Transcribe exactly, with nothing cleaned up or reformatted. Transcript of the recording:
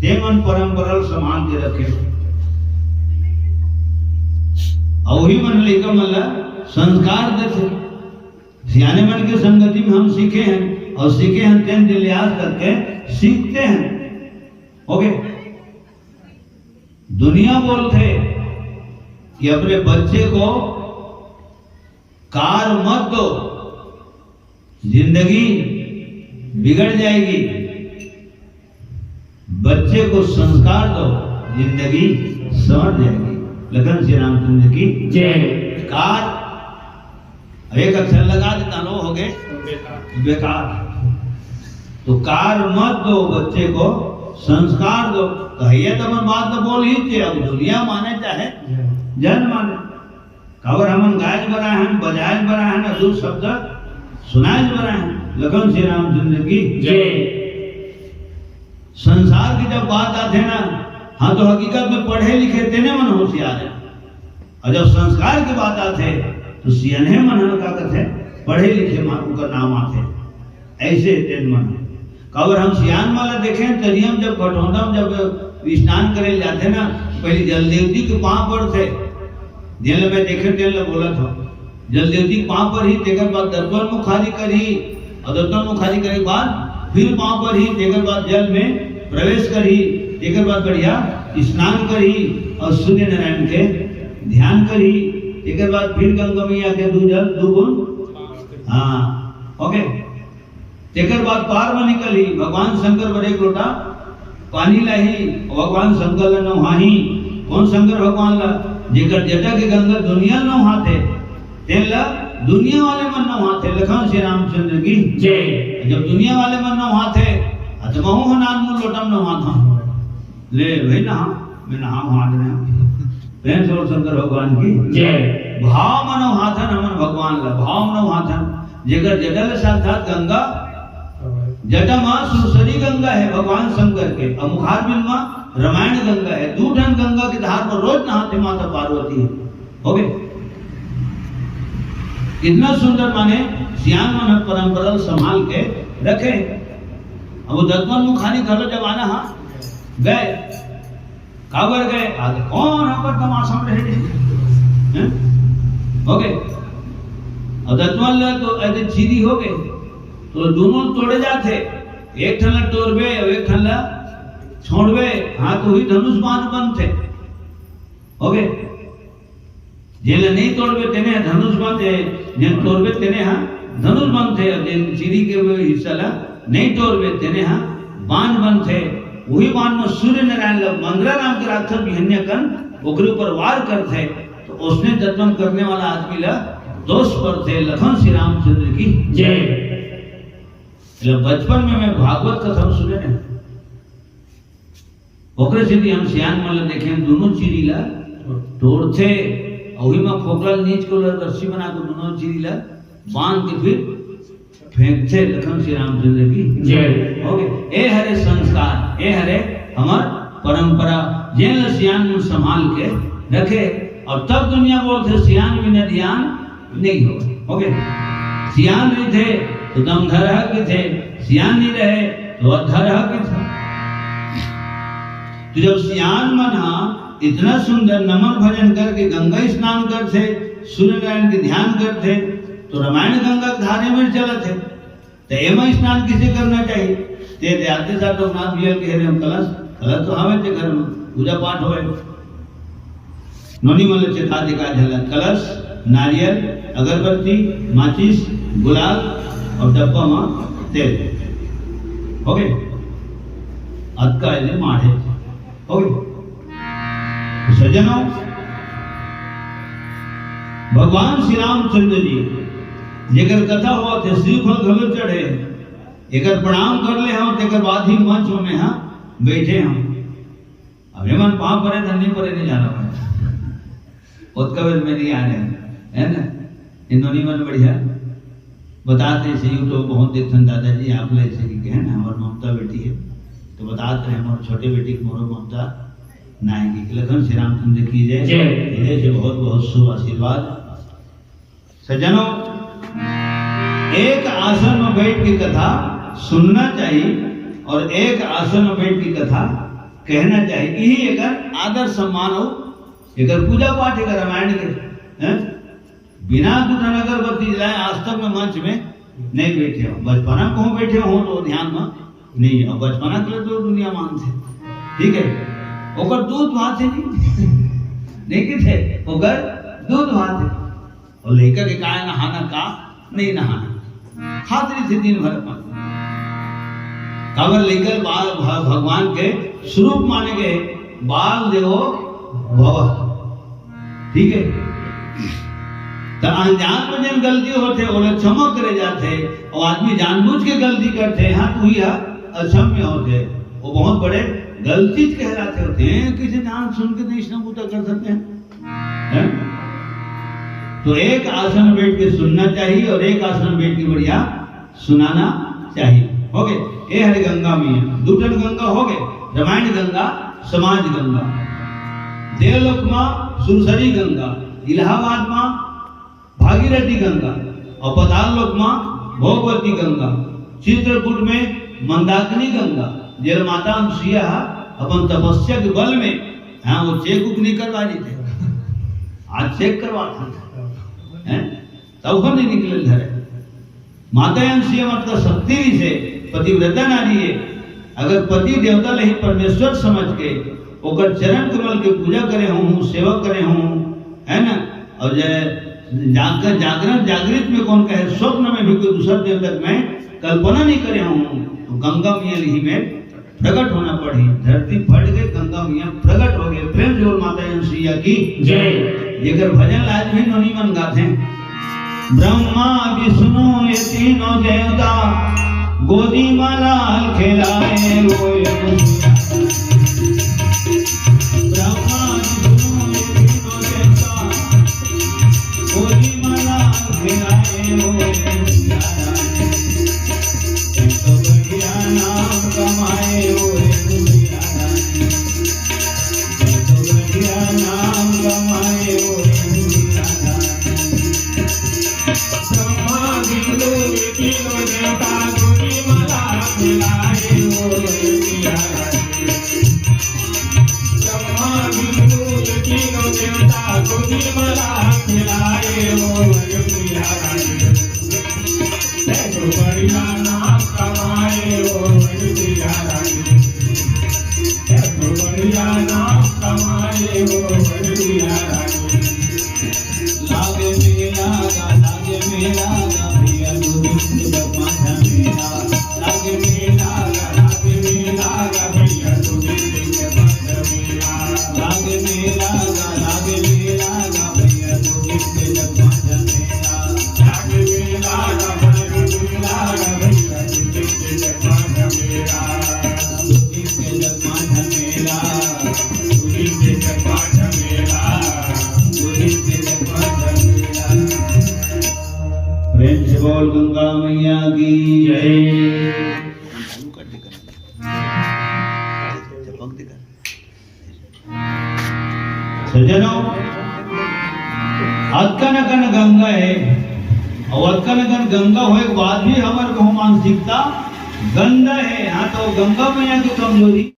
ते मन परंपरा ल संभाल के रखे। अउ उही मन लइका मन ला संस्कार देथे। सियाने मन के संगति में हम सीखे हैं अउ सीखे हैं, तेन दिन ले आज तक के सीखते हैं। ओके, दुनिया बोलथे कि अपने बच्चे को कार मत दो, जिंदगी बिगड़ जाएगी। बच्चे को संस्कार दो, जिंदगी संवर जाएगी। लखन श्री रामचंद्र की जय। कार, अब एक अक्षर लगा देता लो, हो गए बेकार। तो कार मत दो, बच्चे को संस्कार दो। कहिए तो अपन बात तो बोल ही थे, अब दुनिया माने चाहे जन माने। काबर हमन गायज बना है, बजायज बना है, ना दो शब्द सुनायज बना है। लखन श्री रामचंद्र की जय। संसार की जब बात आथे ना, हाँ, तो हकीकत में पढ़े लिखे तेने मन होशियार है, अउ जब संस्कार की बात आथे तो सियनहे मन ह का कथे, पढ़े लिखे मन उकर नाम आथे। ऐसे तेन मन, काबर हम सियान मन ला देखें, तरिया म जब कठौंदा म जब स्नान करे ल जाथे ना, पहले जलदेवती के पाँव पड़थे। जेन ल मैं देखे तेन ल बोलत हूँ, जलदेवती के पाँव परही, तेकर बाद दतवन मुखारी करही, अउ दतवन मुखारी करे के बाद फिर पाँव परही, तेकर बाद जल में प्रवेश करही, तेकर बाद बढ़िया स्नान करही अउ सूर्य नारायण के ध्यान करही, तेकर बाद फिर गंगा मैया के दू जल, दू बूंद, हाँ, ओके। तेकर बाद पार म निकलही, भगवान शंकर बर एक लोटा पानी लाही, भगवान शंकर ल नहाही। कौन शंकर भगवान ल? जेकर जटा के गंगा दुनिया ल नहाथे, तेन ल दुनिया वाले मन नहाथे। लखन श्री रामचंद्र की जय। जब दुनिया वाले मन नहाथे, अ, त महू ह नानमुन लोटा म नहाथंव। ले भाई नहा, मैं नहा वहा दे रहे हूँ। प्रेम से बोल शंकर भगवान की जय। भाव म नहाथन हमन भगवान ल, भाव म नहाथन। जेकर जटा ल साक्षात गंगा, जटा म सुरसरी गंगा है भगवान शंकर के, अउ मुखारबिंद म रामायण गंगा है। दू ठन गंगा के धार म रोज नहाथे माता पार्वती। हो गए। इतना सुंदर माने सियान मन ह परंपरा ल संभाल के रखे। अब वो दतवन मुखारी घलो जमाना हा गए, काबर गए? आज कौन हमर तमाशा में रहे? हैं? हो गए। अउ दतवन ल तो ऐसे चीरी हो गए, तो दोनों तोड़े जाथे, एक ठन ल टोरबे अउ एक ठन ल छोड़बे, हाँ, तो ही धनुष बाण बनथे। हो गए। जेला नहीं तोड़बे तेने ह धनुष बनथे, जेन तोड़बे तेने ह धनुष बनथे, अउ जेन चीरी के वो हिस्सा ला नहीं तोड़बे तेने ह बाण बनथे। वही बाण में सूर्य नारायण ला मंदरा नाम के राक्षस बिहनिया कन ओकरे ऊपर वार करथे, तो उसने तत्वन करने वाला आदमी ला दोष पड़थे। लखन श्री रामचंद्र की जय। मतलब बचपन में मैं भागवत कथा सुने रहे, ओकरे सेती हम सियान मन ल देखे, दोनों चीरी ल तोड़थे, अउ उही म खोखला ल नीच के ओला रस्सी बना के दोनों चीरी ल बांध के फिर फेंकथे। लखन श्री रामचंद्र की जय। हो गए। ए हरे संस्कार, ए हरे हमर परंपरा, जेन ल सियान मन संभाल के रखे, अउ तब दुनिया बोलथे सियान बिना ध्यान नहीं हो। ओके, सियान रहिथे तो दमधरहा कहिथे, सियान नहीं रहे तो अधरहा कहिथे। तो जब सियान मन हा इतना सुंदर नमन भजन करके गंगा स्नान करथे, सूर्यनारायण के ध्यान करथे, तो रामायण गंगा के धारे में चलत हे। तो एमा स्नान किसे करना चाहिए? ते दे आते साथ रघुनाथ भैया कह रहे हम कलश, कलश तो हवे ते घर में पूजा पाठ होवे। नोनी मन ल चेता दे का झलक, कलश, नारियल, अगरबत्ती, माचिस, गुलाल अउ डब्बा म तेल। हो गए? अतका एले माढ़े। हो गए? सज्जनों, भगवान श्री रामचंद्र जी जेकर कथा होवत हे, श्रीफल घलो चढ़े, एकर प्रणाम कर ले हंव, तेकर बाद ही मंच में हा बैठे हंव। अब एमन पाँव परे त नहीं परे नहीं जाना मैं। ओतका बेर में नहीं आने, है ना? इन नोनी मन बढ़िया बतात हे, ऐसे YouTube बहुत देखथन दादाजी, आप ले ऐसे कि कहे ना, हमर ममता बेटी है, तो बतात रहे, हमर छोटे बेटी के मोरो ममता नाय की। लखन श्री रामचंद्र की जय। जय। हृदय से बहुत बहुत शुभ आशीर्वाद। सज्जनों, एक आसन में बैठ के कथा सुनना चाहिए और एक आसन में बैठ के कथा कहना चाहिए। यही एकर आदर सम्मान हो, एकर पूजा पाठ, एकर रामायण के, हैं? बिना दू ठन अगरबत्ती जलाए आज तक मैं मंच में नहीं बैठे हूँ। बचपना कहूँ बैठे हूँ तो ध्यान में नहीं है। अब बचपना के लिए तो दुनिया मानथे, ठीक है, ओकर दूध भात है जी। नहीं कि थे, ओकर दूध भात है। और लइका के काय नहाना, का नहीं नहाना, खात रहिथे दिन भर अपन। काबर लइका बाल भ-, भगवान के स्वरूप माने गए, बाल देवो भव, ठीक है। त अनजान में जेन गलती होथे, ओला क्षमा करे जाथे, और आदमी जानबूझ के गलती करथे, हाँ, तो ही अक्षम्य होथे, वो बहुत बड़े गलती कहलाथे होथे। हैं, किसी जान सुन के तो इसने बूता कर सकते हैं, हैं? तो एक आसन बैठ के सुनना चाहिए और एक आसन बैठ के बढ़िया सुनाना चाहिए। हो गए, ये हरे गंगा मैया, दू ठन गंगा हो गए, रामायण गंगा, समाज गंगा। देवलोक मा सुरसरी गंगा, इलाहाबाद मा भागीरथी गंगा, और पताल लोक मा भोगवती गंगा, चित्रकूट में मंदाकिनी गंगा, जेला माता अनुसुईया हा अपन तपस्या के बल में, हाँ, वो चेक उक नहीं करवा रही थे, आज चेक करवा था, हैं? तब वो नहीं निकले धरे। माता अनुसुईया माता शक्ति रहिसे, पतिव्रता नारी है। अगर पति देवता ले ही परमेश्वर समझ के ओकर चरण कमल के पूजा करे हूँ, सेवा करे हूँ, है ना? और जय जाग-, जागरण जागृत में कौन कहे, स्वप्न में भी कोई दूसरा देवता के मैं कल्पना नहीं करे हूँ, तो गंगा मैया ही में प्रकट होना पड़ी। धरती फट के गंगा मैया प्रकट हो गए। प्रेम से बोल माता अनुसुईया की जय। जेकर भजन आज भी नोनी मन गाथे। ब्रह्मा विष्णु ये तीनों देवता गोदी मा लाल खेलाए वो। ब्रह्मा विष्णु ये तीनों देवता गोदी मा लाल खेलाए वो। तो बढ़िया नाम कमाए वो। तो बढ़िया नाम कमाए वो। ब्रह्मा विष्णु तीनों देवता गोदी मा लाल खेलाए वो। ब्रह्मा विष्णु तीनों देवता गोदी मा लाल खेलाए वो। बढ़िया नाम कमाए वो। बढ़िया नाम कमाए वो। लागे मेला गा, लागे मेला गा, भैया गोविंद जगमा झमेला। लागे मेला गा, लागे मेला गा, भैया गोविंद जगमा झमेला। लागे मेला गा, लागे मेला गा, भैया गोविंद जगमा झमेला। लागे मेला गा, भैया मेला गा, भैया गोविंद जगमा झमेला। गोविंद जगमा झमेला। प्रेम से बोल गंगा मैया की जय। सज्जनों, अतकन अकन गंगा है, और अतकन अकन गंगा होए के बाद भी हमर कहूँ मानसिकता गंदा है। हाँ, तो गंगा मैया की कमजोरी